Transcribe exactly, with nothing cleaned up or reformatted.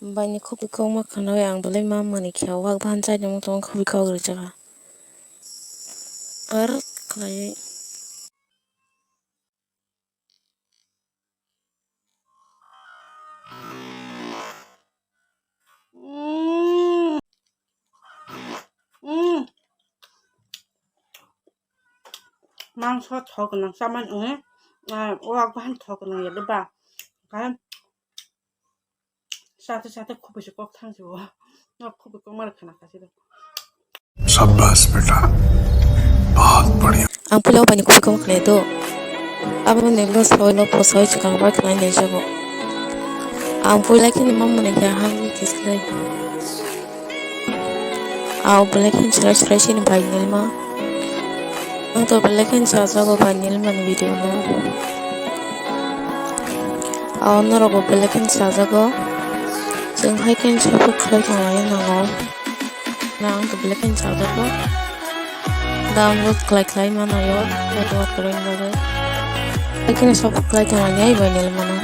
Baini khubui kok ma khwnaui ang belai ma manwi khe wak bahan chai tongma tongma khubui kok rijak kha. Ar khlaiwi. Mm. Mm. Mangso thok nang chamani wngwi, ah, wak bahan thok nang ya de ba. Khe chate chate khubui se kok thang se o. Nok khubui kok mar khana kha se do. शाबाश बेटा, बहुत बढ़िया। Ang puila o baini khubui kok khwlai do. Abo ni lo soi lo po soi chikang bai khwlai nai jago. Ang puila khe ni mamani khe hang ni kislai. Ang belai khe chwrai chwrai sini bai nilma. Ang to belai khe chajago bai nilma ni video no. Ang norok bo belai khe chajago. Chwng hai khe support khlai tong lai nango. Na ang to belai khe chajago. Download khlai khlai mano yo. Network ring bagwi. Belai khe support khlai tong lai bai nilma no.